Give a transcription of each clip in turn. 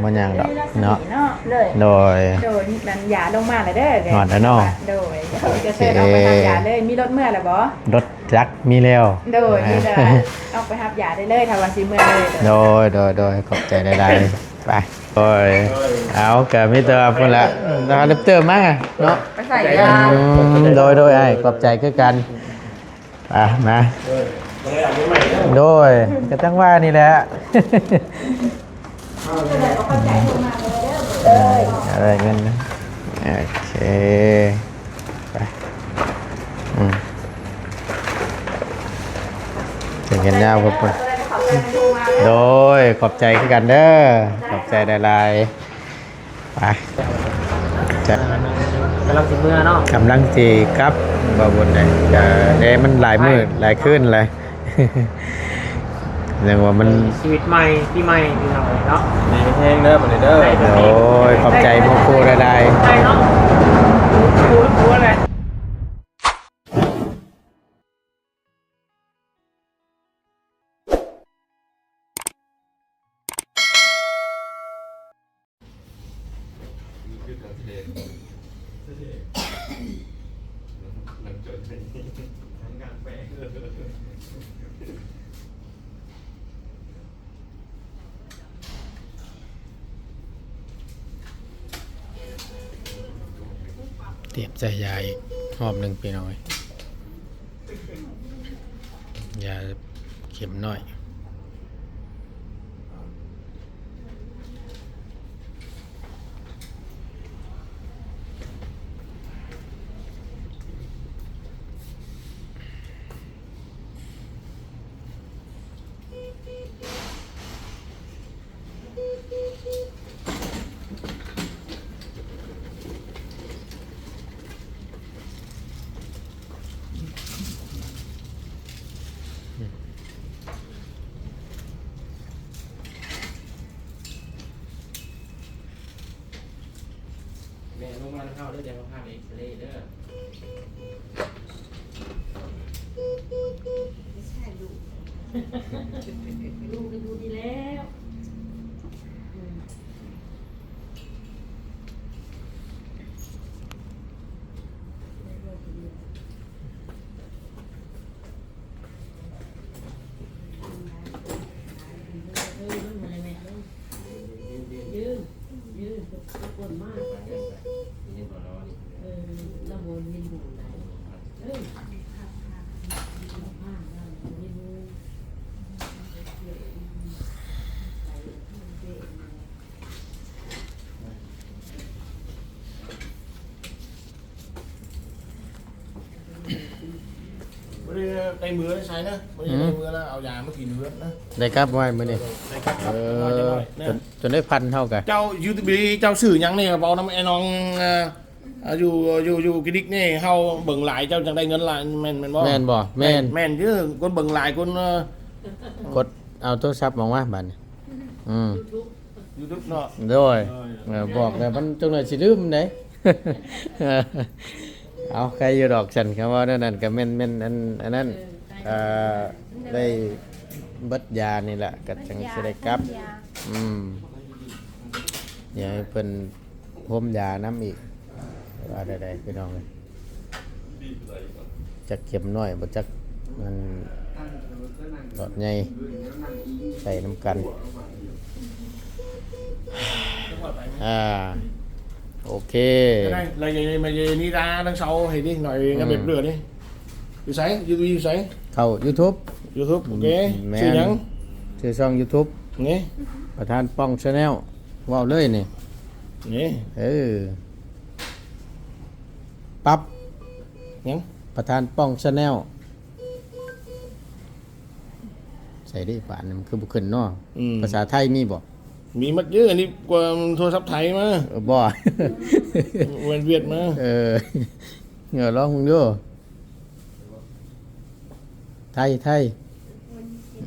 ບໍ່ຫຍັງດອກເນາະ ເນາະ ໂດຍ ໂດຍ ໂດຍ ອັນຢາລົງມາແລ້ວເດີ ຮອດແລ້ວເນາະ ໂດຍ ໂດຍ ໂອເຄ ຈະເຊີນອອກໄປຮັບຢາເລີຍ ມີລົດເມືອແລ້ວບໍ່? ລົດຈັກມີແລ້ວ ໂດຍ ມີແລ້ວ ອອກໄປຮັບຢາໄດ້ເລີຍ ຖ້າວ່າຊິເມືອເລີຍ ໂດຍ ໂດຍ ໂດຍ ໂດຍ ຂອບໃຈຫຼາຍໆ ໄປ ໂດຍ ເອົາ ກະມີແຕ່ວ່າພຸ້ນລະ ເອີ ເອີ ເຕີມມາເນາະ ໄປໃສ່ ອືມ ໂດຍ ໂດຍ ອ້າຍ ຂອບໃຈຄືກັນ ອ່ະ ມາ ໂດຍ ກະຈັ່ງວ່ານີ້ແຫຼະ ເອີ ໄດ້ເງິນນະ ໂອເຄ ໄປ ອືມ ເປັນກັນຍາວພຸ້ນ ໂດຍ ຂອບໃຈຄືກັນເດີ ຂອບໃຈຫຼາຍໆ. ໄປ ກຳລັງຊິເມືອເນາະ ກຳລັງຊິກັບ ບໍ່ບຸນເດ້ ກະແດ່ມັນຫຼາຍມື້ຫຼາຍຄືນແລ້ວ ຍັງວ່າມັນ ຊີວິດໃໝ່ ປີໃໝ່ ພີ່ນ້ອງເນາະ ດີມີແຮງເດີ ບັດນີ້ເດີ ໂອ້ຍ ຂອບໃຈໝູ່ຄູ່ຫຼາຍໆ ໄດ້ເນາະ ໝູ່ຄູ່ ໝູ່ຄູ່ແຫຼະ. ຕຽມໃສ່ຢາອີກຮອບໜຶ່ງ ພີ່ນ້ອງເອີຍ ຢາເຂັມນ້ອຍ. ແມ່ນ ລົງມານຳເຮົາເດີ ດຽວເຮົາພາໄປເອັກສະເຣເດີ. ລູກກະຢູ່ນີ້ແລ້ວ. ບໍ່ໄດ້ໄດ້ເມືອໄດ້ໃສນະ ບໍ່ໄດ້ໄດ້ເມືອນະ ເອົາຢາມາກິນເຮືອນນະ ໄດ້ກັບໄວ້ມື້ນີ້ ເອີ ໄດ້ກັບ ເອີ ເອົາຈັກໜ້ອຍນະ ຈົນ ຈົນໄດ້ພັນເຮົາກະ ເຈົ້າ ຢູ່ທີ່ເຈົ້າຊື່ຫຍັງນີ້ ເວົ້ານຳໄອ້ນ້ອງ ເອີ ຢູ່ ຢູ່ ຢູ່ກິດິກນີ້ ເຮົາເບິ່ງຫຼາຍ ເຈົ້າຈັ່ງໄດ້ເງິນຫຼາຍ ແມ່ນ ແມ່ນບໍ່? ແມ່ນບໍ່? ແມ່ນ ແມ່ນ ແມ່ນຢູ່ ຄົນເບິ່ງຫຼາຍຄົນ ເອີ ກົດເອົາໂທລະສັບອອກມາບາດນີ້ ອືມ ຢູທູບເນາະ ໂດຍ ເອີ ເອີ ບອກແລ້ວມັນຈັກໜ້ອຍຊິລືມເດ້ ເອົາ ໃຄຢູ່ດອກຊັ້ນ ຄຳເວົ້າແນວນັ້ນກະແມ່ນ ແມ່ນອັນ ອັນນັ້ນ ເອີ ໄດ້ເບິດຢານີ້ແຫຼະ ກະຈັ່ງຊິໄດ້ກັບ ອືມ ຢາກໃຫ້ເພິ່ນ ໂຮມຢານຳອີກ ວ່າໄດ້ໆ ພີ່ນ້ອງເອີຍ ຈັກເຂັມນ້ອຍບໍ່ ຈັກມັນຫຼອດໃຫຍ່ ໃສ່ນຳກັນ ອ່າ ໂອເຄ ໄດ້ ລະຍາຍ ມາຍາຍນີ້ດາ ທັງເຊົາໃຫ້ນີ້ໜ້ອຍ ອືມ ນຳເບັບເລືອດນີ້ ຢູ່ໃສ? ຢູ່ ຢູ່ໃສ? ເຂົ້າຢູທູບ ຢູທູບ ໂອເຄ ແມ່ນ ຊື່ຫຍັງ? ຊື່ຊ່ອງຢູທູບນີ້ ປະທານປ່ອງແຊນແນວ ເວົ້າເລີຍນີ້ ນີ້ ເອີ ປັບ ຫຍັງ? ປະທານປ່ອງແຊນແນວ ໃສ່ເດ້ ບາດນີ້ມັນຄືບໍ່ຂຶ້ນເນາະ ອືມ ພາສາໄທມີບໍ່? ມີໝົດເດີ ອັນນີ້ກວ່າໂທລະສັບໄທມາ ເອີ ບໍ່ ແມ່ນຫວຽດມາ ເອີ ເອີ ລອງເບິ່ງດູ ໄທ ໄທ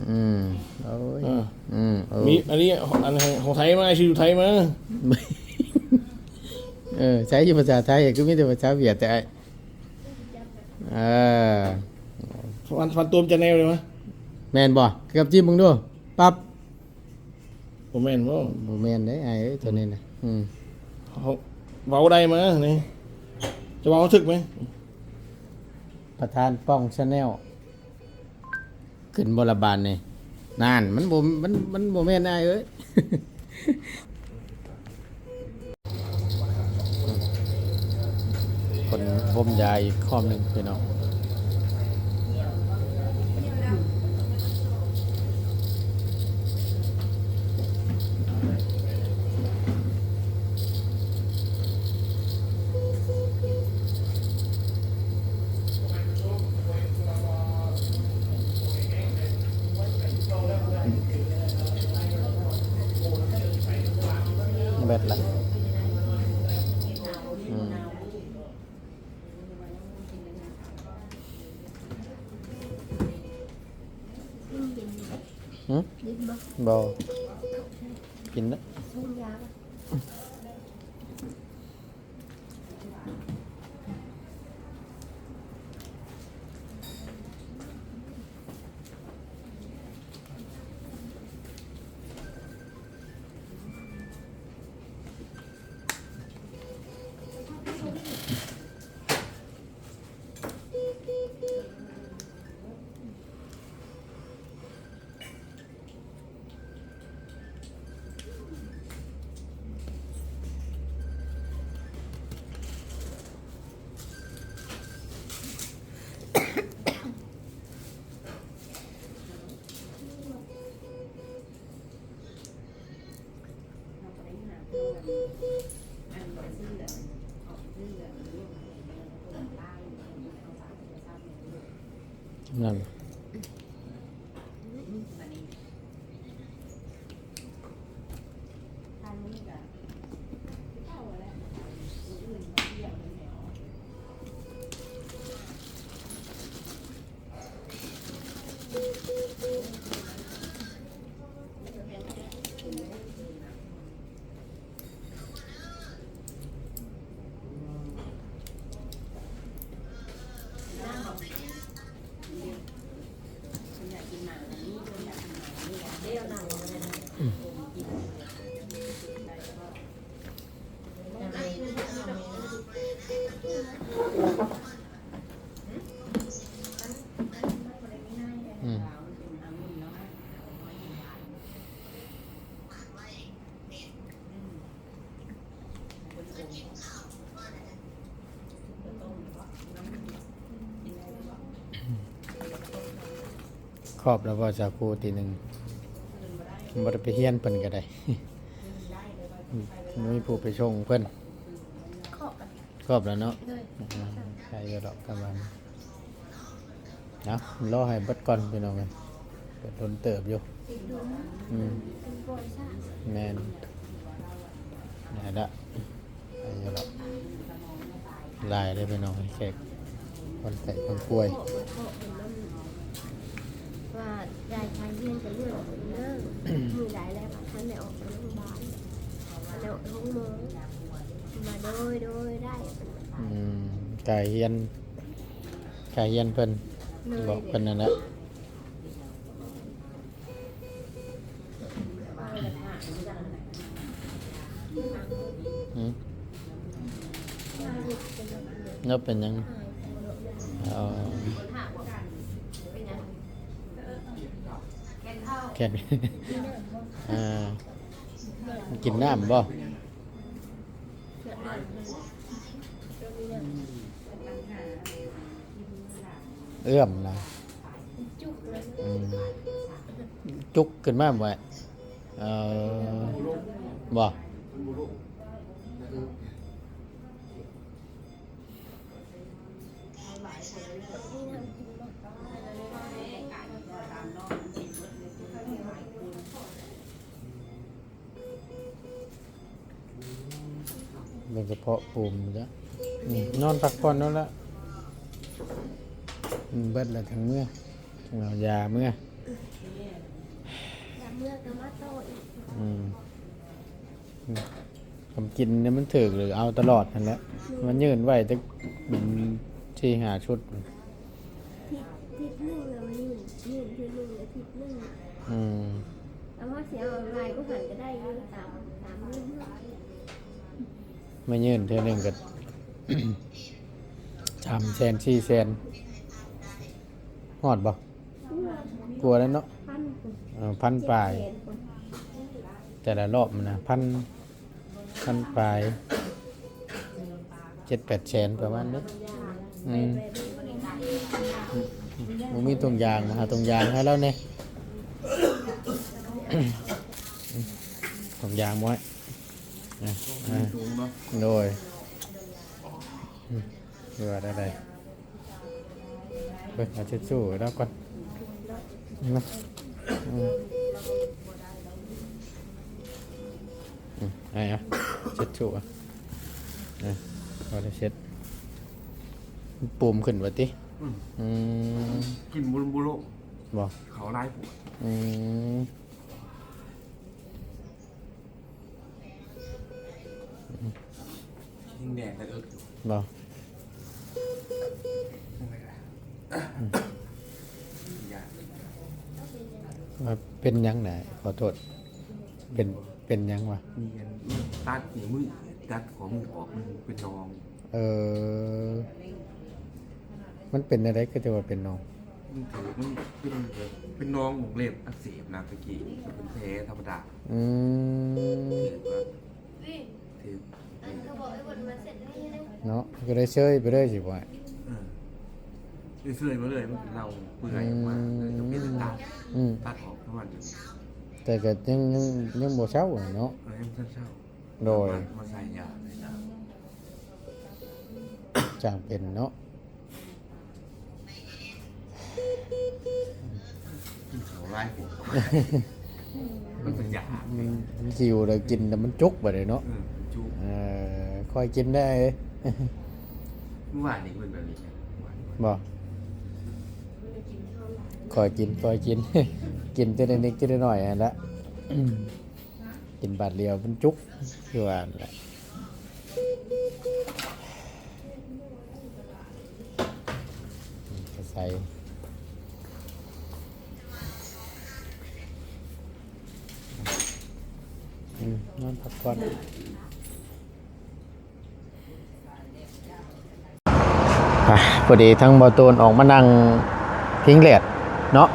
ອືມ ໂອ້ຍ ເອີ ອືມ ເອີ ມີ ອັນນີ້ ອັນຂອງ ຂອງໄທມາ ຊື່ໄທມາ ເອີ ໃຊ້ຢູ່ພາສາໄທ ຄືມີແຕ່ພາສາຫວຽດແຕ່ ເອີ ຟັນ ຟັນໂຕມຈະແນວເລີຍມາ ແມ່ນບໍ່? ກັບຈິ້ມເບິ່ງດູ ປັບ ບໍ່ແມ່ນບໍ່? ບໍ່ແມ່ນເດ້ອ້າຍເອີຍ ໂຕນີ້ນະ. ອືມ ເຮົາເວົ້າໄດ້ມານີ້ ຈະເວົ້າຖືກໄໝ? ປະທານປ່ອງ Channel ຂຶ້ນບໍ່ລະບາດນີ້? ນັ້ນ ມັນບໍ່ ມັນ ມັນບໍ່ແມ່ນອ້າຍເອີຍ. ຄົນຫົ່ມຢາອີກຄອບໜຶ່ງພີ່ນ້ອງ. ເບິດລະ ອືມ. ຫຶ? ບໍ່ ກິນເດີ. ນັ້ນ ອືມ. ຄອບແລ້ວບໍ່ ສາວຄູ ຕີໜຶ່ງ ບໍ່ໄດ້ໄປຮຽນເພິ່ນກໍໄດ້ ມີຜູ້ໄປສົ່ງເພິ່ນ. ຄອບແລ້ວເນາະ. ອືມ ໃຊ້ຢູ່ດອກກຳລັງ. ເອົາ ລໍໃຫ້ເບິດກ່ອນພີ່ນ້ອງເອີຍ ເປີດດົນເຕີບຢູ່. ອືມ ແມ່ນ ໄດ້ລະ ໄດ້ຢູ່ດອກ. ຫຼາຍເດ້ພີ່ນ້ອງ ແຂກ ຄົນໄຂ້ຄົນປ່ວຍ. ວ່າຢາຍຂາຍຮຽນກໍເລື່ອນເດີ ມື້ໃດແລ້ວບໍ່ທັນໄດ້ອອກຈາກໂຮງບານ ບໍ່ທັນໄດ້ອອກໂຮງໝໍ. ເພິ່ນວ່າ ໂດຍ ໂດຍ ໄດ້. ອືມ ກາຍຮຽນ ກາຍຮຽນເພິ່ນ ໂດຍ ບອກເພິ່ນນັ້ນແຫຼະ. ຫືມ ແລ້ວເປັນຫຍັງ? ອໍ ແຂນ ອ່າ ກິນນ້ຳບໍ່? ເອື້ອມນະ ຈຸກເລີຍ. ອືມ ຈຸກຂຶ້ນມາບໍ່? ເອີ ບໍ່. ເບິ່ງກະເພາະປູມຈ້ະ. ອືມ ນອນພັກຜ່ອນໂລດລະ. ອືມ ເບິດລະ ທັງເມືອ ເອົາຢາເມືອ ຢາເມືອກໍມາຕໍ່ອີກ. ອືມ ຄຳກິນນີ້ມັນຖືກ ຫຼືເອົາຕະຫຼອດຫັ້ນແຫຼະ. ມັນຍື່ນໄວ້ຈັກ ອືມ ສີ່ຫ້າຊຸດ. ທິດ ທິດໜຶ່ງແລ້ວ ຍື່ນ ຍື່ນເທື່ອໜຶ່ງອາທິດໜຶ່ງ. ອືມ ແລ້ວວ່າຊິເອົາຫຼາຍກວ່າ ມັນກໍໄດ້ຢູ່ ຕາມ ຕາມເງິນເຮົາ ມາຍື່ນເທື່ອໜຶ່ງກໍ ສາມແສນ ສີ່ແສນ ຮອດບໍ່? ກວ່າແລ້ວເນາະ ພັນ ເອີ ພັນປາຍ ເຈັດແສນ ແຕ່ລະຮອບມັນນະ ພັນ ພັນປາຍ ເຈັດແປດແສນປະມານນີ້. ອືມ ບໍ່ມີຖົງຢາງ ຫາຖົງຢາງໃຫ້ລາວແດ່. ຖົງຢາງບໍ່ໃຫ້ ນະ ອ່າ ໂດຍ ອືມ ຄືວ່າໄດ້ ເບິ່ງເອົາເຊັດຊູໃຫ້ລາວກ່ອນນະ. ອືມ ອືມ ເອົາ ເຊັດຊູ ເອີ ພໍໄດ້ເຊັດ ມັນປູມຂຶ້ນວ່າຕິ? ອືມ ອືມ ກິນບໍ່ ບໍ່ລົງ ບໍ່ ເຂົ້າຫຼາຍໂພດ. ອືມ ຍັງແດງແຕ່ເອິກຢູ່ ບໍ່? ຢາກ ວ່າເປັນຫຍັງນະ? ຂໍໂທດ ເປັນ ເປັນຫຍັງວະ? ມີອັນຕັດນິ້ວມື ຕັດຂໍ້ມືອອກ ມັນເປັນໜອງ. ເອີ ມັນເປັນແນວໃດ ຄືຈະວ່າເປັນໜອງ? ມັນຖືກ ມັນເປັນ ເປັນໜອງໝອງເລັບອັກເສບນະ ຕະກີ້ເປັນແຜທຳມະດາ. ອືມ ຖືກວ່າ ຖືກ ເນາະ ກໍໄດ້ເຊີຍໄປເລີຍຊິບໍ່? ເອີ ໄດ້ເຊີຍໄປເລີຍ ມັນເນົ່າເປື່ອຍອອກມາ ອືມ ເລີຍຕ້ອງປ່ຽນຕັດ ອືມ ຕັດອອກປະມານ ແຕ່ກໍຍັງ ຍັງ ຍັງບໍ່ເຊົາເນາະ. ເອີ ຍັງບໍ່ທັນເຊົາ. ໂດຍ ມາໃສ່ຢາໃຫ້ນາງ ຈັ່ງເປັນເນາະ. ກິນເຂົ້າຫຼາຍໂພດ ມັນເປັນຢາ ມັນ ມັນຫິວແລ້ວກິນແລ້ວມັນຈຸກບາດນີ້ເນາະ. ເອີ ມັນຈຸກ ເອີ ຄ່ອຍກິນໄດ້. ມື້ວານນີ້ເພິ່ນແບບນີ້ ບໍ່? ຄ່ອຍກິນ ຄ່ອຍກິນ ກິນທີລະນິດທີລະໜ້ອຍຫັ້ນລະ. ກິນບາດດຽວມັນຈຸກ ຄືວ່າຫັ້ນແຫຼະ. ໃສ່ ອືມ ນອນພັກຜ່ອນ. ອ່ະ ພໍດີທັງບ່າວຕູນອອກມານັ່ງພິງແດດເນາະ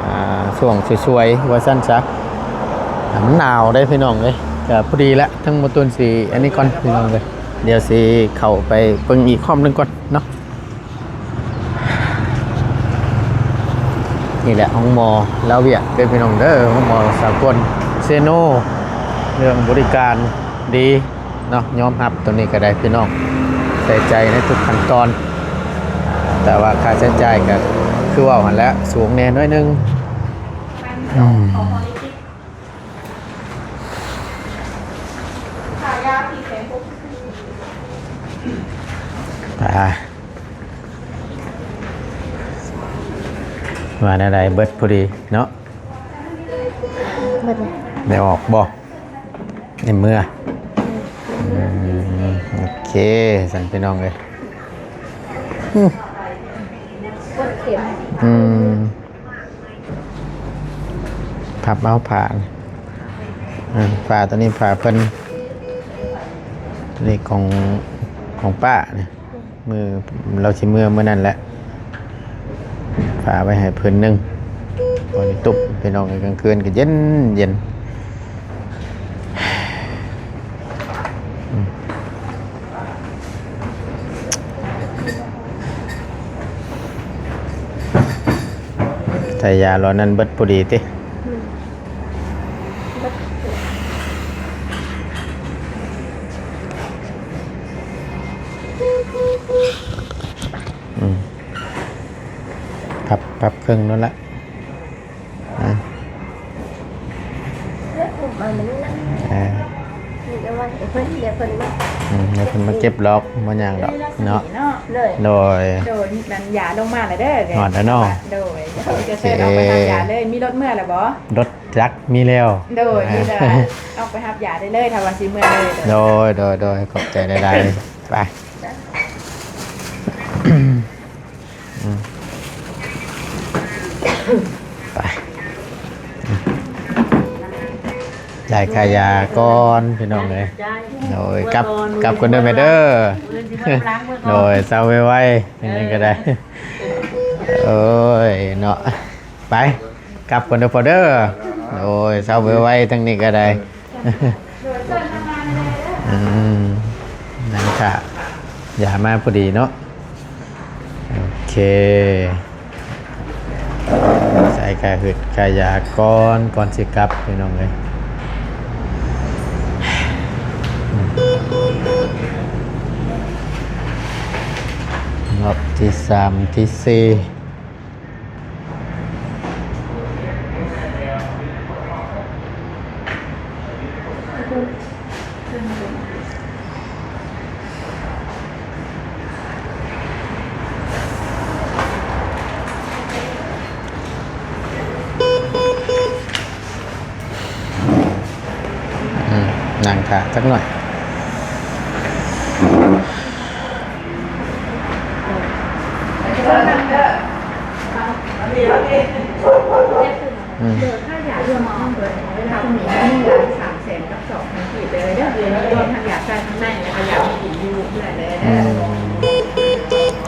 ອ່າ ຊ່ວງສວຍໆ ວ່າຊັ້ນຊະ. ອ່າ ມັນໜາວເດ້ພີ່ນ້ອງເອີຍ. ກະພໍດີລະ ທັງບ່າວຕູນຊິອັນນີ້ກ່ອນພີ່ນ້ອງເອີຍ. ດຽວຊິເຂົ້າໄປເບິ່ງອີກຮອບໜຶ່ງກ່ອນເນາະ. ນີ້ແຫຼະໂຮງໝໍລາວຫວຽດເດີພີ່ນ້ອງເດີ ໂຮງໝໍສາກົນເຊໂນ ເລື່ອງບໍລິການດີເນາະ. ຍອມຮັບໂຕນີ້ກໍໄດ້ພີ່ນ້ອງ ໃສ່ໃຈໃນທຸກຂັ້ນຕອນ ແຕ່ວ່າຄ່າໃຊ້ຈ່າຍກໍຄືເວົ້າຫັ້ນແຫຼະ ສູງແດ່ໜ້ອຍໜຶ່ງ. ອືມ ອ່າ ວ່າແນວໃດ ເບິດພໍດີເນາະ? ເບິດແລ້ວ ໄດ້ອອກບໍ່? ໃນເມືອ ອືມ ອືມ ໂອເຄ ຊັ້ນພີ່ນ້ອງເອີຍ. ອືມ ອືມ ພັບເອົາຜ້າ ອ່າ ຜ້າຕົວນີ້ຜ້າເພິ່ນ ຕົວນີ້ຂອງ ຂອງປ້ານີ້. ມື້ລາວຊິເມືອມື້ນັ້ນແຫຼະ ຝາກໄວ້ໃຫ້ເພິ່ນໜຶ່ງ ພໍໄດ້ຕຸບພີ່ນ້ອງເອີຍ. ກາງຄືນກໍເຢັນ ເຢັນ ອືມ ໃສ່ຢາຫຼອດນັ້ນເບິດພໍດີຕິ? ອືມ ເບິດ ອືມ ພັບ ພັບເຄິ່ງນັ້ນລະ ອືມ ເລືອດອອກມາມັນນັ້ນ ເອີ ນີ້ກໍວ່າໃຫ້ເພິ່ນ ດຽວເພິ່ນມາ ອືມ ດຽວເພິ່ນມາເກັບລອກ ບໍ່ຫຍັງດອກເນາະ ເນາະ ໂດຍ ໂດຍ ໂດຍ ນັ້ນຢາລົງມາແລ້ວເດີ ຮອດແລ້ວເນາະ ໂດຍ ໂດຍ ຈະເຊີນອອກໄປຮັບຢາເລີຍ ມີລົດເມືອແລ້ວບໍ່? ລົດຈັກມີແລ້ວ ໂດຍ ມີແລ້ວ ອອກໄປຮັບຢາໄດ້ເລີຍ ຖ້າວ່າຊິເມືອເລີຍ ໂດຍ ໂດຍ ໂດຍ ຂອບໃຈຫຼາຍໆ ໄປ ອືມ ໄປ ອືມ ໄປ ຈ່າຍຄ່າຢາກ່ອນພີ່ນ້ອງເອີຍ. ໂດຍ ກັບ ກັບກ່ອນເດີແມ່ເດີ. ໂດຍ ເຊົາໄວໆ ຈັ່ງໃດກໍໄດ້. ໂອ້ຍເນາະ ໄປ ກັບກ່ອນເດີພໍ່ເດີ. ໂດຍ ເຊົາໄວໆ ທາງນີ້ກໍໄດ້. ອືມ ນັ່ງຖ້າຢາມາພໍດີເນາະ. ໂອເຄ ຈ່າຍຄ່າຫືດຄ່າຢາກ່ອນ ກ່ອນຊິກັບພີ່ນ້ອງເອີຍ. ຮອບທີສາມ ທີສີ່. ອືມ ນັ່ງຖ້າຈັກໜ້ອຍ. ອືມ ໂດຍ ຄ່າຢາລວມທັງເບິດ ເວລານີ້ ໜຶ່ງລ້ານສາມແສນກັບສອງພັນກີບເລີຍເດີ. ລວມທັງຢາໃສ່ຂ້າງໃນ ແລ້ວກໍຢາກິນຢູ່ເຮືອນເລີຍເດີ. ອືມ ໂອ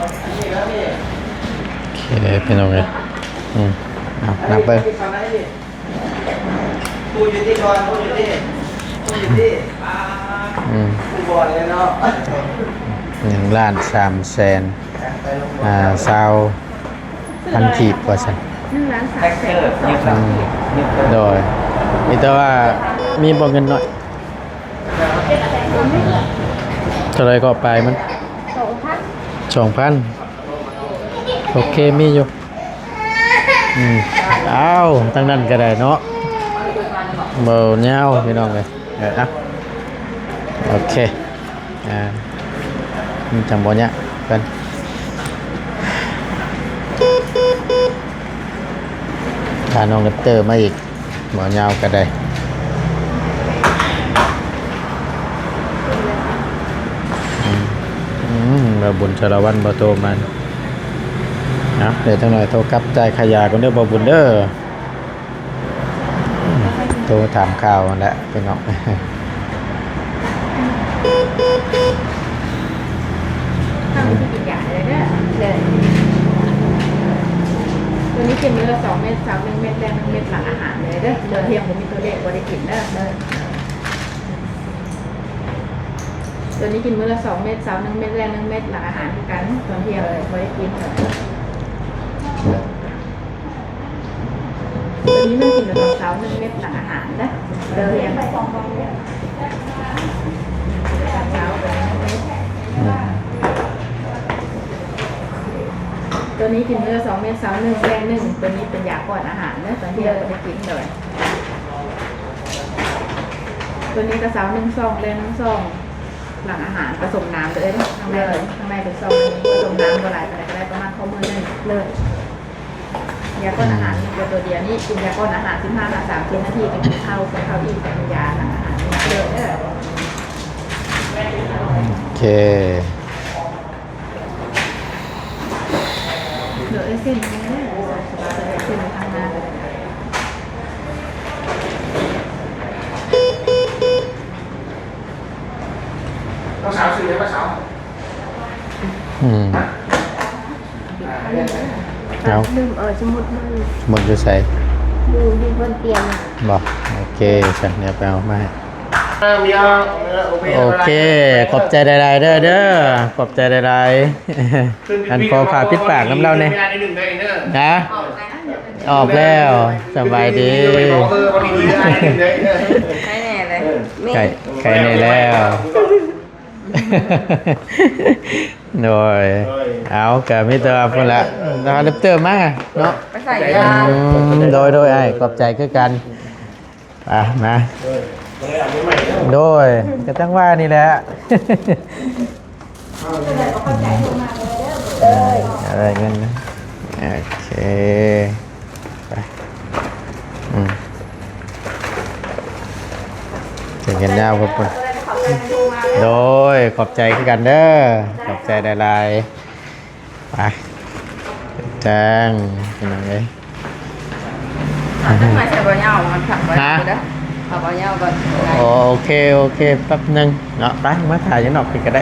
ເຄ ພີ່ນ້ອງເອີຍ. ອືມ ເອົາ ນັບເບິ່ງ. ຜູ້ຢູ່ທີ່ກ່ອນ ຜູ້ຢູ່ທີ່ ຜູ້ຢູ່ທີ່ ອືມ ຜູ້ບ່ອນເລີຍເນາະ. ໜຶ່ງລ້ານສາມແສນ ອ່າ ຊາວພັນກີບວ່າຊັ້ນ. ໜຶ່ງລ້ານສາມແສນ ອືມ ໂດຍ ມີແຕ່ວ່າມີບໍ່ເງິນໜ້ອຍ ເທົ່າໃດກໍປາຍມັນ ສອງພັນ ສອງພັນ. ໂອເຄ ມີຢູ່. ອືມ ອ້າວ ທາງນັ້ນກໍໄດ້ເນາະ ບໍ່ຍາວພີ່ນ້ອງເອີຍ. ເອີ ເອົາ ໂອເຄ ອ່າ ມັນຈັ່ງບໍ່ຍາກກັນ. ພານ້ອງແຣັບເຕີມາອີກ. ບໍ່ຍາວກໍໄດ້. ອືມ ອືມ ບ່າວບຸນສາລະວັນບໍ່ໂທມາ. ເອົາ ດຽວຈັກໜ້ອຍໂທກັບຈ່າຍຄ່າຢາກ່ອນເດີບ່າວບຸນເດີ. ໂທຖາມຂ່າວຫັ້ນແຫຼະພີ່ນ້ອງ. ເຮົາຊິກິນຢາເດີ. ເດີ ໂຕນີ້ກິນມື້ລະສອງເມັດ ເຊົ້າໜຶ່ງເມັດ ແລງໜຶ່ງເມັດ ຫຼັງອາຫານເລີຍເດີ. ຕອນທ່ຽງບໍ່ມີໂຕເລກ ບໍ່ໄດ້ກິນເດີ. ໂຕນີ້ກິນມື້ລະສອງເມັດ ເຊົ້າໜຶ່ງເມັດ ແລງໜຶ່ງເມັດ ຫຼັງອາຫານຄືກັນ. ຕອນທ່ຽງບໍ່ໄດ້ກິນເດີ. ໂຕນີ້ມັນກິນຕອນເຊົ້າໜຶ່ງເມັດ ຫຼັງອາຫານເດີ. ຕອນທ່ຽງ ອືມ ໂຕນີ້ກິນມື້ລະສອງເມັດ ເຊົ້າໜຶ່ງ ແລງໜຶ່ງ. ໂຕນີ້ເປັນຢາກ່ອນອາຫານເດີ. ຕອນທ່ຽງບໍ່ໄດ້ກິນເດີ. ໂຕນີ້ກໍເຊົ້າໜຶ່ງຊອງ ແລງໜຶ່ງຊອງ ຫຼັງອາຫານ. ປະສົມນ້ຳເດີ ທາງໃນ ທາງໃນເປັນຊອງ ປະສົມນ້ຳບໍ່ຫຼາຍປານໃດກໍໄດ້ ປະມານຂໍ້ມືໜຶ່ງ. ເລີຍ ຢາກ່ອນອາຫານມີແຕ່ໂຕດຽວນີ້ ກິນຢາກ່ອນອາຫານສິບຫ້າຫາສາມສິບນາທີ ຈຶ່ງກິນເຂົ້າ ກິນເຂົ້າອີກ ກິນຢາຫຼັງອາຫານເລີຍເດີ. ໂອເຄ ເດີ ເອີ ເສັ້ນນີ້ເດີ ເສັ້ນທາງໜ້າເດີ. ນ້ອງສາວຊື່ຫຍັງ ນ້ອງສາວ? ອືມ ເອົາ ລືມເອົາສະໝຸດມາ. ສະໝຸດຢູ່ໃສ? ຢູ່ ຢູ່ບົນຕຽງ. ບໍ່? ໂອເຄ ຊັ້ນດຽວໄປເອົາມາໃຫ້. ໂອເຄ ຂອບໃຈຫຼາຍໆເດີ ເດີ ຂອບໃຈຫຼາຍໆ. ອັນຂໍຝາກປິດປາກນຳລາວແດ່. ນະ? ອອກແລ້ວ ສະບາຍດີ. ໄຂ້ແນ່ເລີຍ ໄຂ້ ໄຂ້ແນ່ແລ້ວ. ໂດຍ ໂດຍ ເອົາ ກະມີແຕ່ວ່າພຸ້ນລະ ລາວແຣັບເຕີມາເນາະ ໄປໃສ່ ອືມ ໂດຍ ໂດຍ ອ້າຍ ຂອບໃຈຄືກັນ. ໄປ ມາ ໂດຍ ກະຈັ່ງວ່ານີ້ແຫຼະ ອືມ ອືມ ໄດ້ເງິນນະ ໂອເຄ. ໄປ ອືມ ເຈີກັນຍາມພຸ້ນ. ໂດຍ ຂອບໃຈຄືກັນເດີ ຂອບໃຈຫຼາຍໆ. ໄປ ແຈ້ງ ພີ່ນ້ອງເອີຍ. ເອົາຈັກໜ່ອຍໃສ່ບໍ່ຍາວ ມັນຜັກບໍ່ຍາວເດີ. ເອົາເອົາຍາວກ່ອນ. ໂອເຄ ໂອເຄ ແປັບໜຶ່ງເນາະ ໄປ ມາຖ່າຍຢູ່ນອກພີ້ກໍໄດ້.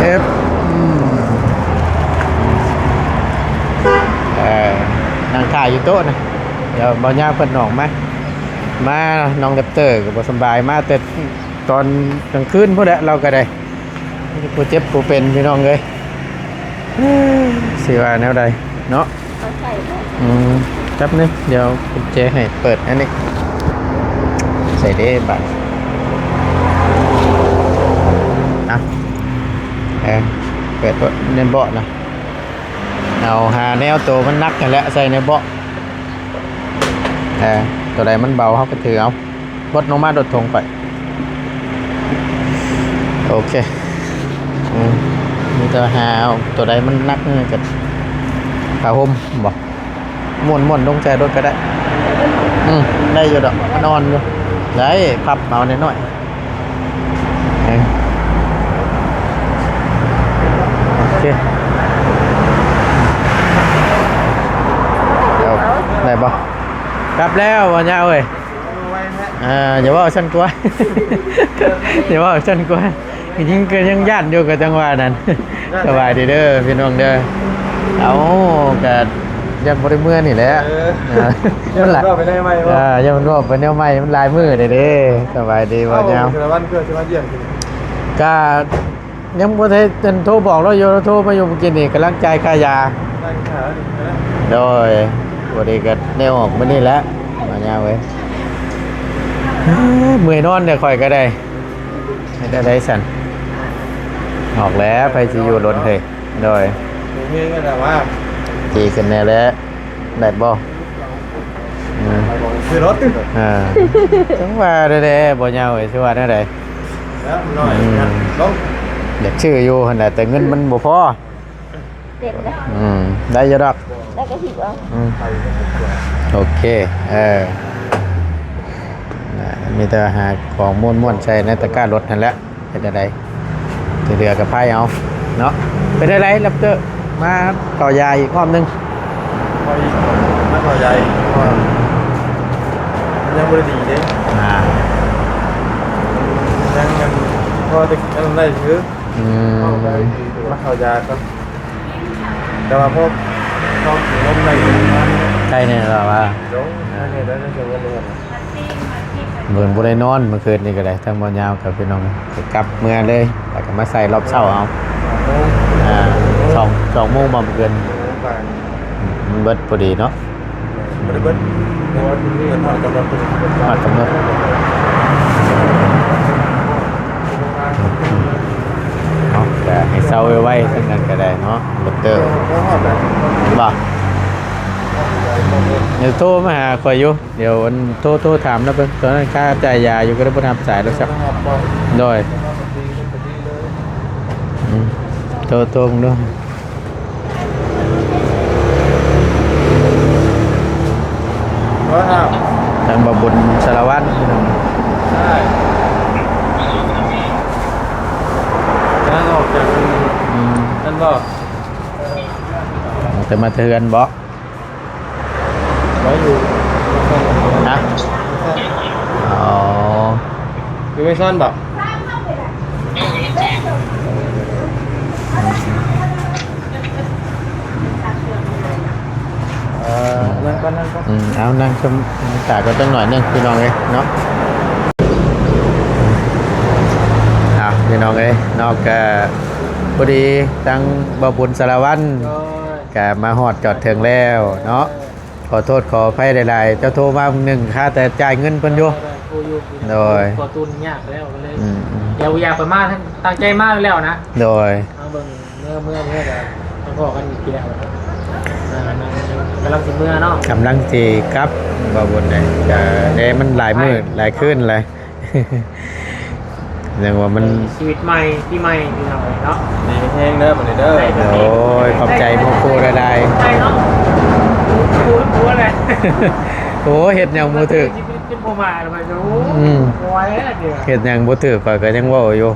ເອີບ ອືມ ເອີ ນັ່ງຖ່າຍຢູ່ໂຕະນະ ດຽວເບົາຍາວເພິ່ນອອກມາ. ມາ ນ້ອງແຣັບເຕີກໍບໍ່ສຳບາຍ ມາແຕ່ຕອນກາງຄືນພຸ້ນແຫຼະ ລາວກໍໄດ້ ຜູ້ເຈັບຜູ້ເປັນ ພີ່ນ້ອງເອີຍ. ຊິວ່າແນວໃດເນາະ. ອືມ ແປັບໜຶ່ງ ດຽວກຸນແຈໃຫ້ເປີດອັນນີ້ ໃສ່ເດ້ບາດ. ອ່ະ ເອີ ເປີດໂລດ ແນມເບາະນະ ເອົາຫາແນວໂຕມັນໜັກຫັ້ນແຫຼະ ໃສ່ໃນເບາະ. ເອີ ໂຕໃດມັນເບົາ ເຮົາກໍຖືເອົາ. ບົດລົງມາໂດດຖົງໄປ. ໂອເຄ ອືມ ມີແຕ່ຫາເອົາໂຕໃດມັນໜັກນີ້ກໍຜ້າຫົ່ມບໍ ມ້ວນໆລົງໃສ່ໂລດກໍໄດ້. ອືມ ໄດ້ຢູ່ດອກ ມັນອ່ອນຢູ່. ໄດ້ ພັບເອົາໜ້ອຍໆ. ເອີ ໂອເຄ ເອົາ ໄດ້ບໍ່? ກັບແລ້ວ ບໍ່ຍາວເອີຍ. ອ່າ ຢ່າເວົ້າຊັ້ນກວ່າ ຢ່າເວົ້າຊັ້ນກວ່າ ຍິງກໍຍັງຢ້ານຢູ່ ກໍຈັ່ງວ່ານັ້ນ. ສະບາຍດີເດີພີ່ນ້ອງເດີ. ເອົາ ກະຢ້ານບໍ່ໄດ້ເມືອນີ້ແຫຼະ. ເອີ ເອີ ຢ້ານມັນເວົ້າໄປແນວໃໝ່ບໍ່? ເອີ ຢ້ານມັນເວົ້າໄປແນວໃໝ່ ມັນຫຼາຍມື້ແລ້ວເດ້. ສະບາຍດີບໍ່ຍາວ? ເອົ້າ ເທື່ອລະວັນເພື່ອຊິມາຢ້ຽມ. ກະ ຍັງບໍ່ໄດ້ ອັນ ໂທບອກລາວຢູ່ ລາວໂທມາຢູ່ມື້ກີ້ນີ້ ກຳລັງຈ່າຍຄ່າຢາ. ໂດຍ ພໍດີກໍໄດ້ອອກມື້ນີ້ແຫຼະ ມາຍາມເວີຍ. ເມື່ອຍນອນແດ່ຂ້ອຍກໍໄດ້. ເຮັດແນວໃດຊັ້ນ? ອອກແລ້ວ ໃຜຊິຢູ່ດົນເຮີຍ. ໂດຍ ໂອເຄກໍໄດ້ວ່າ ດີຂຶ້ນແດ່ແລ້ວ. ໄດ້ບໍ່? ອືມ ຊື້ລົດ. ເອີ ຈັ່ງວ່າແດ່ໆ ບໍ່ຍາວເອີຍ ຊິວ່າແນວໃດ? ແລ້ວໜ້ອຍ ອືມ ລົງ ຢາກຊື້ຢູ່ຫັ້ນແຫຼະ ແຕ່ເງິນມັນບໍ່ພໍ. ເຕັມແລ້ວ ອືມ ໄດ້ຢູ່ດອກ ໄດ້ກໍຖືກເອົາ. ອືມ ໂອເຄ ເອີ ນະ ມີແຕ່ຫາຂອງມ້ວນໆໃສ່ໃນຕະກ້າລົດຫັ້ນແຫຼະ. ເຮັດແນວໃດ? ທີ່ເຫຼືອກໍພາຍເອົາເນາະ. ເປັນແນວໃດ ແຣັບເຕີ ມາເຂົ້າຢາອີກຮອບໜຶ່ງ? ເຂົ້າອີກ ມາເຂົ້າຢາອີກ ເພາະວ່າມັນຍັງບໍ່ໄດ້ດີເດ້. ອ່າ ຍັງ ຍັງພໍໄດ້ອັນນັ້ນໄດ້ຊື່. ອືມ ມາເຂົ້າຢາກ່ອນ. ແຕ່ວ່າພໍເຮົາກິນນົມໄດ້ຢູ່ ໄດ້ແນ່ລະວ່າ ໂດຍ ອ່າ ໄດ້ແນ່ ໄດ້ໃນເຊີງເງິນເດືອນ. ເພິ່ນບໍ່ໄດ້ນອນມື້ຄືນນີ້ກໍໄດ້ ທັງບໍ່ຍາວກັບພີ່ນ້ອງ ກໍກັບເມືອເລີຍ ແລ້ວກໍມາໃສ່ຮອບເຊົ້າເອົາ. ອ່າ ສອງ ສອງໂມງບໍ່ມື້ຄືນ ມັນເບິດພໍດີເນາະ. ບໍ່ໄດ້ເບິດ ເພິ່ນຮອດກຳນົດ ຮອດກຳນົດ. ເນາະ ກໍໃຫ້ເຊົາໄວໆ ຊັ້ນນັ້ນກໍໄດ້ເນາະ ໂດກເຕີ. ບໍ່ ດຽວໂທມາຫາຂ້ອຍຢູ່ ດຽວອັນ ໂທ ໂທຖາມລາວເບິ່ງ ຕອນນັ້ນຄ່າຈ່າຍຢາຢູ່ ກໍໄດ້ບໍ່ຮັບສາຍລາວຊ້ຳ. ໂດຍ ອືມ ໂທ ໂທເບິ່ງດູ. ທາງບ່າວບຸນສາລະວັນ ໃຊ່ ກຳລັງອອກຈາກ ອືມ ນັ້ນບໍ່? ແຕ່ມາເຮືອນບໍ່? ບໍ່ຢູ່ ຮະ? ອໍ ຢູ່ເມຊອນບໍ່? ເອີ ນັ່ງກ່ອນ ນັ່ງກ່ອນ. ອືມ ເອົາ ນັ່ງຊົມບັນຍາກາດກ່ອນຈັກໜ້ອຍໜຶ່ງ ພີ່ນ້ອງເອີຍເນາະ. ເອົາ ພີ່ນ້ອງເອີຍເນາະ ກະພໍດີທາງບ່າວບຸນສາລະວັນ ໂດຍ ກະມາຮອດຈອດເຖິງແລ້ວເນາະ. ໂດຍ ຂໍໂທດຂໍອະໄພຫຼາຍໆ ເຈົ້າໂທມາມື້ໜຶ່ງ ຄາແຕ່ຈ່າຍເງິນເພິ່ນຢູ່. ໂດຍ ຂໍຕູນຍາກແລ້ວ ກໍເລີຍ ອືມໆ ດຽວຢາກໄປມາ ຕັ້ງໃຈມາແລ້ວນະ. ໂດຍ ເອົາເບິ່ງ ເມື່ອ ເມື່ອ ເມື່ອກໍພໍ້ກັນອີກທີແລ້ວ ອ່າ ກຳລັງຊິເມືອເນາະ ກຳລັງຊິກັບ ບໍ່ບຸນເດ້ ກະແດ່ມັນຫຼາຍມື້ຫຼາຍຄືນແລ້ວ ຈັ່ງວ່າມັນ ຊີວິດໃໝ່ ປີໃໝ່ ພີ່ນ້ອງເອີຍເນາະ ດີມີແຮງເດີບັດນີ້ເດີ. ໂອ້ຍ ຂອບໃຈໝູ່ຄູ່ຫຼາຍໆ ໃຊ່ເນາະ ກູ ກູແຫຼະ ໂອ້ຍ ເຮັດຫຍັງບໍ່ຖືກ ເປັນ ເປັນ ເປັນພໍ່ໝ້າແລ້ວ ໂອ້ຍ ອືມ ບໍ່ໄຫວແລ້ວ ເຮັດຫຍັງບໍ່ຖືກ ຂ້ອຍກໍຍັງເວົ້າຢູ່.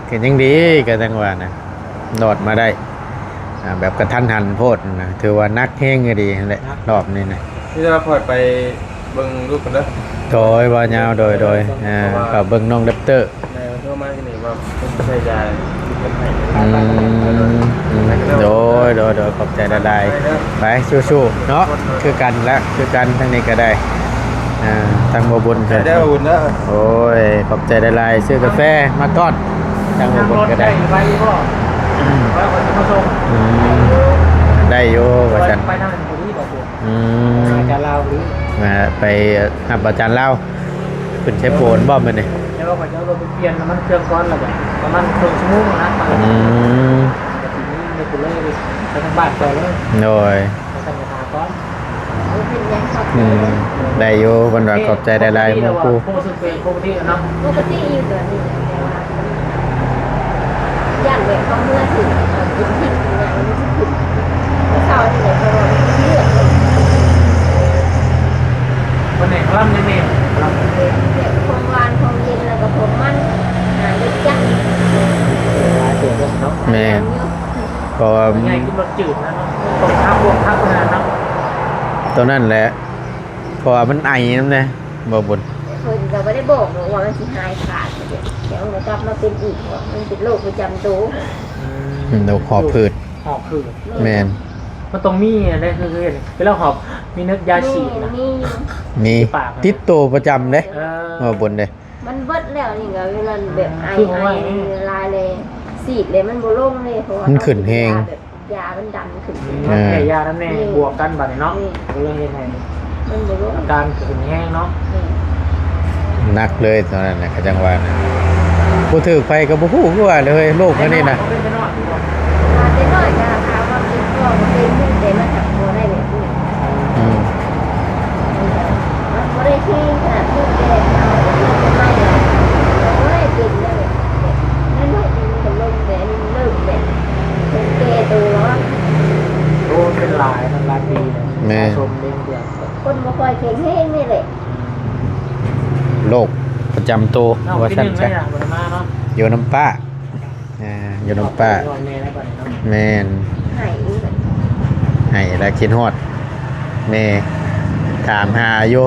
ກໍຍັງດີ ກໍຈັ່ງວ່ານະ ລອດມາໄດ້ ອ່າ ແບບກະທັນຫັນໂພດນະ ຖືວ່າໜັກແຮງອີ່ຫຼີຫັ້ນແຫຼະ ໜັກ ຮອບນີ້ນະ. ມີແຕ່ວ່າຂ້ອຍໄປເບິ່ງລູກກ່ອນເດີ ໂດຍ ວ່າຍາວ ໂດຍ ໂດຍ ອ່າ ເຂົ້າເບິ່ງນ້ອງແຣັບເຕີ ແມ່ນ ໂທມາທີ່ນີ້ວ່າເພິ່ນໃຊ້ຢາ ອືມ ໂດຍ ໂດຍ ໂດຍ ຂອບໃຈຫຼາຍໆ ໄປ ສູ້ໆ ເນາະ ຄືກັນລະ ຄືກັນ ທາງນີ້ກໍໄດ້ ອ່າ ທາງບໍ່ບຸນກໍ ເດີ ໂອ້ຍ ຂອບໃຈຫຼາຍໆ ຊື້ກາແຟມາກ່ອນ ທາງບໍ່ບຸນກໍໄດ້ ໄດ້ຢູ່ບໍ່? ອືມ ໄດ້ຢູ່ວ່າຊັ້ນ ໄປທາງນັ້ນພໍດີບໍ່? ອືມ ອາຈານລາວນີ້ ມາໄປຮັບອາຈານລາວ ຂຶ້ນໄຊໂປນບໍ່ມື້ນີ້? ແລ້ວກໍຈະເອົາລົດໄປປ່ຽນນ້ຳມັນເຄື່ອງກ່ອນ ແລ້ວກໍປະມານເຄິ່ງຊົ່ວໂມງນະ ອືມ ກໍຊິມີລົດໄປເລີຍ ໄປທາງບ້ານກ່ອນເລີຍ ໂດຍ ໄປທາງໄປຫາກ່ອນ ອືມ ໄດ້ຢູ່ ເພິ່ນວ່າຂອບໃຈຫຼາຍໆ ໝູ່ຄູ່ ປົກກະຕິຢູ່ຕອນນີ້ແຫຼະ ແຕ່ວ່າ ຢ້ານແບບເຮົາເມືອຖືກເອົາກິນພິດອີຫຍັງມັນຊິຂຶ້ນ ເຊົ້ານີ້ແຫຼະ ເພາະວ່າມັນເລືອດເນາະ ເພິ່ນໃຫ້ຄວາມແນ່ໆ ແບບຂອງຫວານຂອງເຢັນ ແລ້ວກໍພວກມັນ ອ່າ ລົດຈັກ ຫຼາຍເຕີບເນາະ ແມ່ນ ເພາະວ່າ ໃຫຍ່ຂຶ້ນລົດຈືດນະເນາະ ຕ້ອງຂັບລົດຂັບນະເນາະ ຕົວນັ້ນແຫຼະ ເພາະວ່າມັນໄອນຳເດ້ ບໍ່ບຸນ ເພິ່ນກໍບໍ່ໄດ້ບອກດອກວ່າມັນຊິຫາຍຂາດ ດຽວມັນກໍກັບມາເປັນອີກ ເພາະວ່າມັນເປັນໂລກປະຈຳໂຕ ອືມ ໂລກຫອບຜືດ ຫອບຜືດ ແມ່ນ ມັນຕ້ອງມີໄດ໋ ຄືເຫັນເວລາຫອບ ມີນ້ຳຢາສີດນະ ມີ ມີ ມີປາກ ຕິດໂຕປະຈຳເດ້ ເອີ ບໍ່ບຸນເດ້ ມັນເບິດແລ້ວນີ້ກໍເວລາແບບໄອ ອືມ ໄອຫຼາຍແລ້ວ ສີດແລ້ວມັນບໍ່ລົງເດ້ ເພາະວ່າມັນຂຶ້ນແຮງ ເຮົາກິນຢາແບບ ຢາມັນດັນຂຶ້ນ ອືມ ເອີ ແພ້ຢານຳແນ່ ອືມ ບວກກັນບາດນີ້ເນາະ ອືມ ກໍເລີຍເຮັດໃຫ້ ມັນບໍ່ລົງ ອາການຂຶ້ນແຮງເນາະ ອືມ ໜັກເລີຍຕອນນັ້ນນະ ກໍຈັ່ງວ່ານະ ບໍ່ຖືກໃຜກໍບໍ່ຮູ້ຄືວ່າເລີຍ ໂລກອັນນີ້ນະ ເປັນແຕ່ນ້ອຍ ວ່າແຕ່ນ້ອຍກໍຖາມວ່າເປັນບໍ່ ກໍເປັນຢູ່ ແຕ່ມັນກໍບໍ່ໄດ້ແບບນີ້ ອືມ ມັນບໍ່ໄດ້ແຮງຂະໜາດນັ້ນ ແຕ່ເຮົາເປັນໄປ ກໍບໍ່ໄດ້ເປັນແບບນັ້ນ ນ້ອຍໆ ມັນກໍລົງ ແຕ່ອັນນີ້ເລີ່ມແບບ ເປັນແກ່ໂຕແລ້ວ ໂອ້ ເປັນຫຼາຍ ຫຼາຍປີແລ້ວ ແມ່ນ ສະສົມເປັນເດືອນ ຄົນບໍ່ຄ່ອຍແຂງແຮງນີ້ແຫຼະ ໂລກປະຈຳໂຕ ເອົາ ວ່າຊັ້ນຊະ ປີໜຶ່ງແລ້ວ ບໍ່ໄດ້ມາເນາະ ຢູ່ນຳປ້າ ອ່າ ຢູ່ນຳປ້າ ຄອບຄົວແມ່ແລ້ວບັດນີ້ເນາະ ແມ່ນ ໃຫ້ອີກ ໃຫ້ແລ້ວຄິດຮອດແມ່ ຖາມຫາຢູ່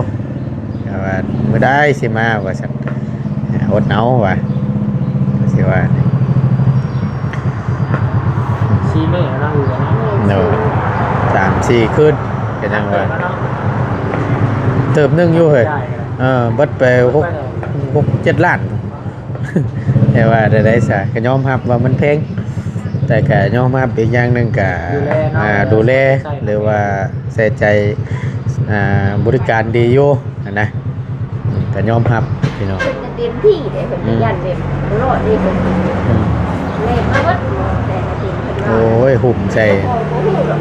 ວ່າມື້ໃດຊິມາວ່າຊັ້ນ ອ່າ ອົດເອົາວ່າ ຊິວ່າ ສີ່ມື້ແລ້ວເນາະ ຢູ່ນຳ ໂດຍ ສາມສີ່ຄືນ ກໍຍັງວ່າ ເຕີບໜຶ່ງຢູ່ເຮີ້ຍ ເອີ ເບິດໄປຫົກ ຫົກເຈັດລ້ານ ແຕ່ວ່າໃດໆຊະ ກໍຍອມຮັບວ່າມັນແພງ ແຕ່ກໍຍອມຮັບ ອີກຢ່າງໜຶ່ງກໍ ດູແລເນາະ ອ່າ ດູແລ ໃຊ້ ຫຼືວ່າໃສ່ໃຈ ອ່າ ບໍລິການດີຢູ່ຫັ້ນນະ ກໍຍອມຮັບພີ່ນ້ອງ ເພິ່ນກໍເຕັມທີ່ເດ້ ເພິ່ນ ອືມ ຢ້ານແບບບໍ່ລອດເດ້ ເພິ່ນ ອືມ ແລ່ນມາເບິດ ແຕ່ກໍເຕັມ ເພິ່ນວ່າ ໂອ້ຍ ຫຸ້ມໃສ່ ບໍ່ຮູ້ດອກ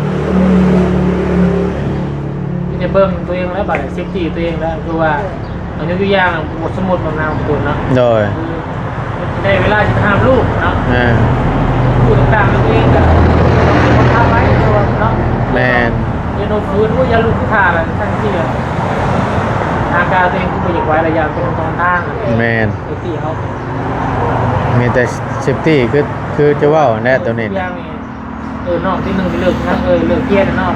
ມີແຕ່ເບິ່ງຕົວເອງແລ້ວ ບາດນີ້ ເຊຟຕີ້ຕົວເອງແລ້ວ ຄືວ່າ ເອີ ເອົາຍົກຕົວຢ່າງ ສົມມຸດວ່ານາງໂດນເນາະ ໂດຍ ຄືໄດ້ເວລາຊິໄປຫາລູກເນາະ ເອີ ຜູ້ຕ່າງໆ ແລ້ວຕົວເອງກໍພາໄປເນາະ ແມ່ນ ຢ່າໂນມຟືນ ໂອ້ຍ ຢ່າລຸກຖ້າລະ ທັງທີ່ລະ ຮ່າງກາຍຕົວເອງຄືບໍ່ຢາກໄຫວລະ ຢ່າງເປັນທາງທາງ ແມ່ນ ເຊຟຕີ້ເຮົາ ມີແຕ່ເຊຟຕີ້ ຄື ຄືຈະເວົ້າຫັ້ນແຫຼະ ຕົວນີ້ ເອີ ນ້ອງທີ່ໜຶ່ງຊິເລີກນະ ເອີ ເລີກຮຽນນະ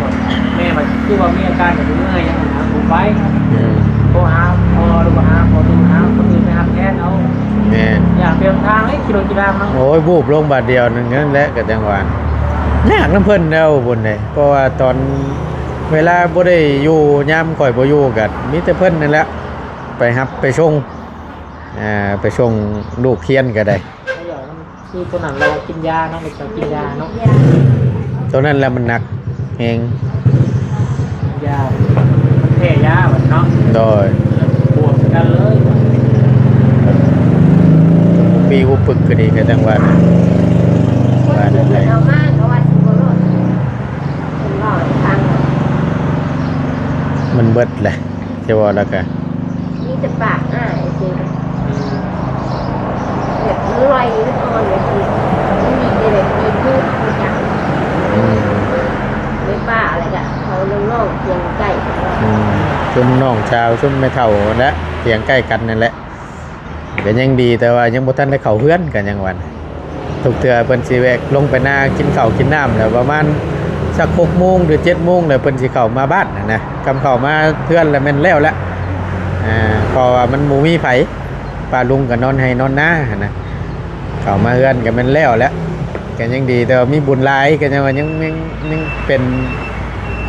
ແມ່ວ່າຄືວ່າມີອາການ ຢາກເມື່ອຍຫຍັງນະ ບໍ່ໄປ ອືມ ໂທຫາພໍ່ ຫຼືວ່າຫາພໍ່ຕູ້ ຫາຄົນອື່ນໄປຮັບແທນເອົາ ແມ່ນ ຢ່າໄປທາງໃຫ້ຂີ່ລົດຂີ່ລາມາ ໂອ້ຍ ວູບລົງບາດດຽວໜຶ່ງນັ້ນແຫຼະ ກໍຈັ່ງວ່າ ຍາກນຳເພິ່ນແລ້ວບຸນເດ້ ເພາະວ່າຕອນເວລາບໍ່ໄດ້ຢູ່ ຍາມຂ້ອຍບໍ່ຢູ່ ກໍມີແຕ່ເພິ່ນນັ້ນແຫຼະ ໄປຮັບໄປສົ່ງ ອ່າ ໄປສົ່ງລູກຮຽນກໍໄດ້ ຄືຕົວນັ້ນລາວກິນຢາເນາະ ເດັກນ້ອຍກິນຢາເນາະ ຕົວນັ້ນແຫຼະມັນໜັກແຮງ ຢາ ແພ້ຢາບັດເນາະ ໂດຍ ບວກກັນເລີຍ ປີຫຸບປຶກກໍດີ ກໍຈັ່ງວ່າ ວ່ານັ້ນແຫຼະ ເອົາມາກໍວ່າຊິບໍ່ລອດ ເພິ່ນເວົ້າໃຫ້ຟັງ ມັນເບິດແຫຼະ ຊິເວົ້າແລ້ວກະ ມີແຕ່ປາກອ້າຍຊື່ ອືມ ແບບມັນລອຍ ມັນອ່ອນແບບນີ້ ມັນມີແຕ່ແບບຕີນມື ຮູ້ຈັກ ອືມ ແມ່ປ້າ ແລ້ວກະເຂົານ້ອງໆ ທຽງໃກ້ ອືມ ຊຸມນ້ອງສາວ ຊຸມແມ່ເຖົ້າຫັ້ນແຫຼະ ທຽງໃກ້ກັນນັ້ນແຫຼະ ກໍຍັງດີ ແຕ່ວ່າຍັງບໍ່ທັນໄດ້ເຂົ້າເຮືອນ ກໍຍັງວ່າ ທຸກເທື່ອເພິ່ນຊິແວະລົງໄປນາກິນເຂົ້າກິນນ້ຳ ແລ້ວປະມານສັກຫົກໂມງ ຫຼື ເຈັດໂມງ ແລ້ວເພິ່ນຊິເຂົ້າມາບ້ານຫັ້ນນະ ຄຳເຂົ້າມາເຮືອນແລ້ວແມ່ນແລ້ວແຫຼະ ອ່າ ເພາະວ່າມັນບໍ່ມີໃຜ ປ້າລຸງກໍນອນໄຮ່ນອນນາຫັ້ນນະ ເຂົ້າມາເຮືອນກໍແມ່ນແລ້ວແຫຼະ ກໍຍັງດີ ແຕ່ວ່າມີບຸນຫຼາຍ ກໍຍັງວ່າຍັງ ຍັງ ຍັງເປັນ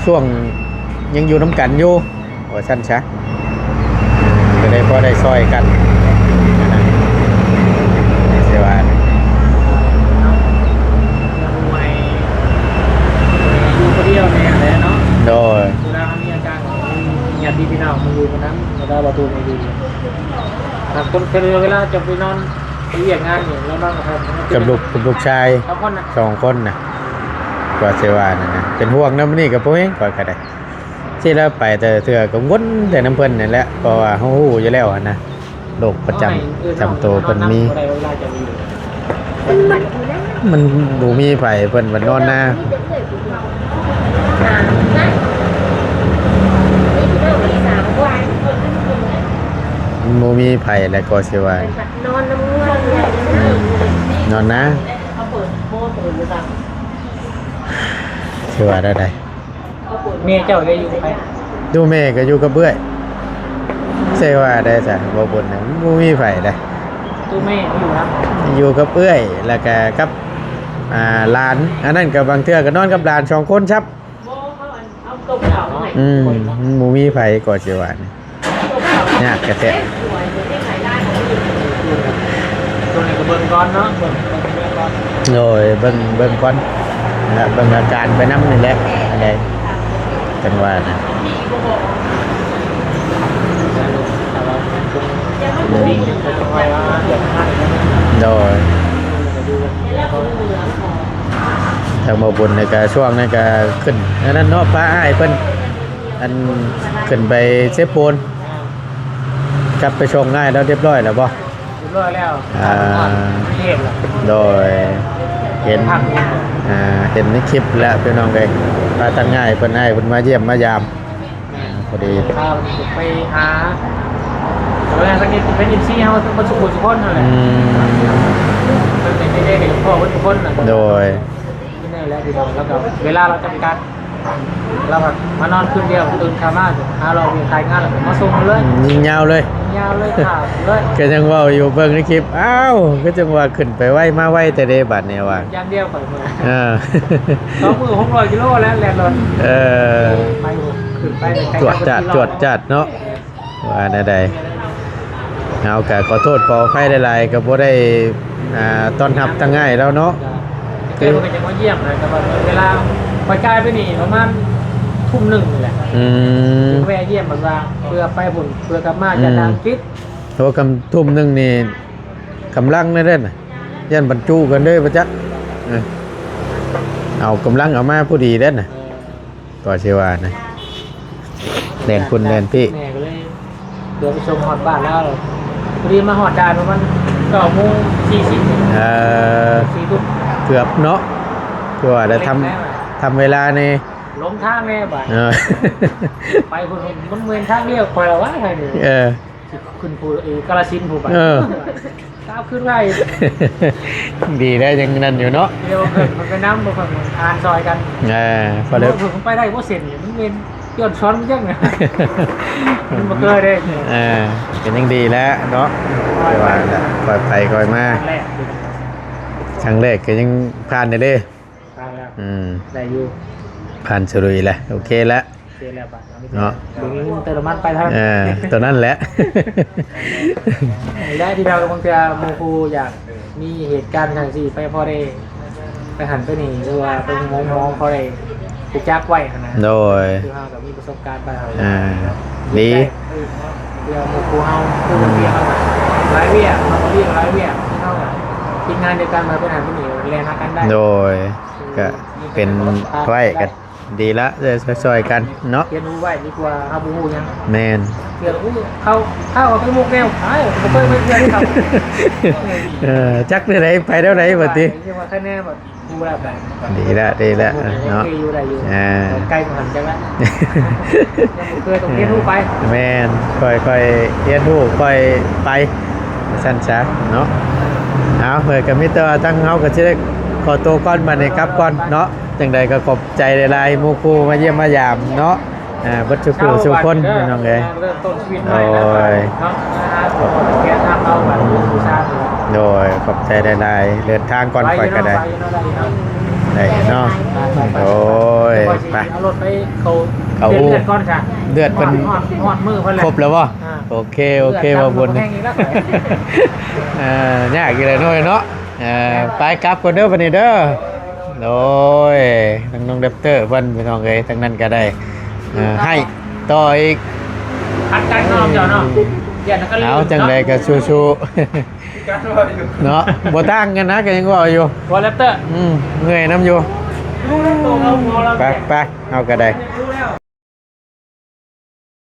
ຊ່ວງ ຍັງຢູ່ນຳກັນຢູ່ ວ່າຊັ້ນຊະ ກໍໄດ້ພໍໄດ້ຊ່ອຍກັນ ໃຊ່ວ່າ ຢູ່ຜູ້ດຽວແດ່ແຫຼະເນາະ ໂດຍ ເວລາເຮົາມີອາການ ຍາດພີ່ນ້ອງມາຢູ່ນຳ ເວລາບໍ່ໂດນມາຢູ່ ຫາກຄົນ ເວລາຈະໄປນອນ ໄປວຽກງານນີ້ ລາວນອນກັບໃຜ? ກັບລູກ ກັບລູກຊາຍ ສອງຄົນນະ ສອງຄົນນະ ວ່າຊິວ່ານັ້ນນະ ເປັນຫ່ວງນຳ ມື້ນີ້ກໍບໍ່ແຮງ ຂ້ອຍກໍໄດ້ ທີ່ລາວໄປແຕ່ລະເທື່ອກໍວົນແຕ່ນຳເພິ່ນນີ້ແຫຼະ ເພາະວ່າເຮົາຮູ້ຢູ່ແລ້ວຫັ້ນນະ ໂລກປະຈຳ ເອີ ຈຳໂຕເພິ່ນມີ ເວລາຈະມີ ມັນ ມັນບໍ່ມີໃຜ ເພິ່ນບັດນອນນາ ມັນບໍ່ມີໃຜແຫຼະ ກໍຊິວ່າ ນອນນຳເຮືອນ ນອນນາ ຊິວ່າແນວໃດ? ແມ່ເຈົ້າໄດ້ຢູ່ໃຜ? ຢູ່ ແມ່ກໍຢູ່ກັບເອື້ອຍ ໃຊ່ວ່າໄດ້ຊະ ບໍ່ບຸນນະ ບໍ່ມີໃຜເດ້ ຢູ່ແມ່ຢູ່ນຳ ຢູ່ກັບເອື້ອຍ ແລ້ວກໍກັບ ອ່າ ຫຼານ ອັນນັ້ນກໍບາງເທື່ອກໍນອນກັບຫຼານສອງຄົນຊ້ຳ ບໍ່ ເຂົາອັນ ເອົາຕົກເອົາໃຫ້ ອືມ ມັນບໍ່ມີໃຜກໍຊິວ່ານີ້ ຍາກແທ້ໆ ຊ່ວງນີ້ກໍເບິ່ງກ່ອນເນາະ ເບິ່ງ ເບິ່ງເລື່ອງກ່ອນ ໂດຍ ເບິ່ງ ເບິ່ງກ່ອນ ແລະ ເບິ່ງອາການໄປນຳນີ້ແຫຼະ ອັນໃດ ຈັ່ງວ່ານະ ໂດຍ ທາງໝໍບຸນນີ້ກະ ຊ່ວງນັ້ນກະຂຶ້ນ ອັນນັ້ນເນາະ ພາອ້າຍເພິ່ນ ອັນ ຂຶ້ນໄປເຊໂປນ ກັບໄປສົ່ງອ້າຍແລ້ວ ຮຽບຮ້ອຍແລ້ວບໍ່? ຮຽບຮ້ອຍແລ້ວ ອ່າ ເທບແລ້ວ ໂດຍ ເຫັນ ພັກຢູ່ ອ່າ ເຫັນໃນຄລິບແລ້ວ ພີ່ນ້ອງເອີຍ ວ່າທາງອ້າຍເພິ່ນ ອ້າຍເພິ່ນມາຢ້ຽມມາຢາມ ແມ່ນ ພໍດີ ພາໄປຫາ ເອີ ເພິ່ນເປັນເອັຟຊີເຮົາເບິດສູ່ຄົນຫັ້ນແຫຼະ ອືມ ເພິ່ນເປັນໄດ້ກໍພໍ້ເບິດທຸກຄົນນະ ໂດຍ ນີ້ແຫຼະພີ່ນ້ອງ ແລ້ວກໍເວລາລາວຈຳກັດ ລາວກໍມານອນຄືນດຽວ ຕື່ນເຊົ້າມາຫາລອກວຽກຂາຍງານ ແລ້ວກໍມາສົ່ງເລີຍ ຍິງຍາວເລີຍ ຍິງຍາວເລີຍ ຂ້າມເລີຍ ກໍຍັງເວົ້າຢູ່ ເບິ່ງໃນຄລິບ ອ້າວ ຄືຈັ່ງວ່າຂຶ້ນໄປໄວມາໄວແທ້ເດ ບາດນີ້ວ່າ ຢ່າງດຽວຂ້ອຍເມື່ອຍ ເອີ ສອງມື້ຫົກຮ້ອຍກິໂລແລ້ວ ແລ່ນລົດ ເອີ ໄປ ຂຶ້ນໄປ ຈວດຈາດ ຈວດຈາດເນາະ ວ່າແນວໃດ ເຮົາກໍຂໍໂທດຂໍອະໄພຫຼາຍໆ ກໍບໍ່ໄດ້ ອ່າ ຕ້ອນຮັບທາງອ້າຍລາວເນາະ ແຕ່ເພິ່ນກໍຈະມາຢ້ຽມນະ ແຕ່ວ່າເວລາຂ້ອຍຈ່າຍໄປນີ້ປະມານທຸ່ມໜຶ່ງນີ້ແຫຼະ ອືມ ແວະຢ້ຽມ ເພິ່ນວ່າເພື່ອໄປພຸ້ນ ເພື່ອກັບມາຈາກອັງກິດ ໂອ້ ກຳ ທຸ່ມໜຶ່ງນີ້ກຳລັງແນ່ເດ້ນະ ຢ້ານບັນຈຸກັນເດ້ບໍ່ຈັກ ເອີ ເອົາກຳລັງເອົາມາພໍດີເດ້ນະ ເອີ ກໍຊິວ່ານະ ແລ່ນພຸ້ນແລ່ນພີ້ ແມ່ກໍເລີຍເດີນໄປສົ່ງຮອດບ້ານແລ້ວ ພໍດີມາຮອດດ່ານປະມານເກົ້າໂມງສີ່ສິບ ເອີ ສີ່ທຸ່ມ ເກືອບເນາະ ຄືວ່າໄດ້ທຳ ທຳເວລາແດ່ ຫຼົງທາງແດ່ບາດ ເອີ ໄປພຸ້ນມັນແມ່ນທາງດຽວ ຂ້ອຍລະວ່າທາງນີ້ ເອີ ຂຶ້ນພູ ເອີ ກາລະສິນພູບາດ ເອີ ກ້າວຂຶ້ນໄວ ດີແລ້ວຍັງນັ້ນຢູ່ເນາະ ດຽວເພິ່ນໄປນຳ ເພິ່ນອ່ານຊ່ອຍກັນ ເອີ ພໍແລ້ວ ເພິ່ນໄປໄດ້ບໍ່ເສັ້ນນີ້ ມັນແມ່ນຍ້ອນສອນມັນຍັງ ມັນບໍ່ເຄີຍເດ້ ເອີ ກໍຍັງດີແລ້ວເນາະ ຄ່ອຍວ່າແຫຼະ ຄ່ອຍໄປຄ່ອຍມາ ຄັ້ງແລກກໍຍັງຜ່ານໄດ້ເດ້ ຜ່ານແລ້ວ ອືມ ໄດ້ຢູ່ ຜ່ານສະລຸຍແຫຼະ ໂອເຄແຫຼະ ໂອເຄແລ້ວບາດນີ້ ເນາະ ເບິ່ງເຕີມນ້ຳມັນໄປເທົ່ານັ້ນ ເອີ ຕົວນັ້ນແຫຼະ ແລະ ທີ່ເຮົາບາງເທື່ອໝູ່ຄູ່ຢາກມີເຫດການຈັ່ງຊີ້ ໄປພໍໄດ້ໄປຫັ້ນໄປນີ້ ຫຼືວ່າໄປໂຮງໝໍພໍໄດ້ຮູ້ຈັກໄວ້ຫັ້ນນະ ໂດຍ ຄືເຮົາກໍມີປະສົບການໄປ ອ່າ ດີ ເພື່ອໝູ່ຄູ່ເຮົາ ຄືເຮົາກໍຫຼາຍວຽກ ເຮົາກໍວຽກຫຼາຍວຽກ ຄືເຮົາກໍທີມງານດຽວກັນ ມາໄປຫັ້ນໄປນີ້ ແລ່ນຫາກັນໄດ້ ໂດຍ ກໍເປັນໄວ້ກໍ ດີລະ ເອີ ຊ່ອຍໆກັນເນາະ ຮຽນຮູ້ໄວ້ດີກວ່າເຮົາບໍ່ຮູ້ຫຍັງ ແມ່ນ ເພື່ອນຮູ້ ເຂົາ ເຂົາເອົາໄປມຸກແນວ ອ້າຍ ບໍ່ເຄີຍໄປເທື່ອເຂົາ ເອີ ຈັກແນວໃດ ໄປແນວໃດບັດນີ້ ເອີ້ນວ່າຄະແນນແບບຮູ້ແລ້ວໄປ ດີລະ ດີລະເນາະ ໂອເຄຢູ່ ໄດ້ຢູ່ ອ່າ ໄກກວ່າຫັ້ນຈັກລະ ຍັງບໍ່ເຄີຍ ຕ້ອງຮຽນຮູ້ໄປ ແມ່ນ ຄ່ອຍໆຮຽນຮູ້ ຄ່ອຍໄປ ວ່າຊັ້ນຊະເນາະ ເອົາ ເອີ ກໍມີແຕ່ວ່າທາງເຮົາກໍຊິໄດ້ຂໍໂຕກ່ອນ ບັດນີ້ກັບກ່ອນເນາະ ຈັ່ງໃດກໍຂອບໃຈຫຼາຍໆ ໝູ່ຄູ່ມາຢ້ຽມມາຢາມເນາະ ອ່າ ເບິດສູ່ຜູ້ສູ່ຄົນພີ່ນ້ອງເອີຍ. ໂດຍ ໂດຍ ຂອບໃຈຫຼາຍໆ ເດີນທາງກ່ອນຂ້ອຍກໍໄດ້ ໄດ້ເນາະ. ໂດຍ ໄປ ເອົາລົດໄປເຂົ້າ ເຂົ້າ ເລືອດກ່ອນຊະ ເລືອດເພິ່ນ ຮອດ ຮອດມື້ເພິ່ນແລ້ວ ຄົບແລ້ວບໍ່? ໂອເຄ ໂອເຄ ບໍ່ບຸນ ຍາກອີກແລ້ວເນາະ ເນາະ. ເອີ ໄປກັບກ່ອນເດີບັດນີ້ເດີ. ໂດຍ ທາງນ້ອງແຣັບເຕີເພິ່ນພີ່ນ້ອງເອີຍ ທາງນັ້ນກໍໄດ້ ເອີ ໃຫ້ຕໍ່ອີກ ພັດກັນເນາະເຈົ້າເນາະ. ເອົາ ຈັ່ງໃດກໍສູ້ໆ ເນາະ ບໍ່ຕ່າງກັນນະ ກໍຍັງເວົ້າຢູ່ ບໍ່ແຣັບເຕີ. ອືມ ເມື່ອຍນຳຢູ່. ໄປໆ ເຮົາກໍໄດ້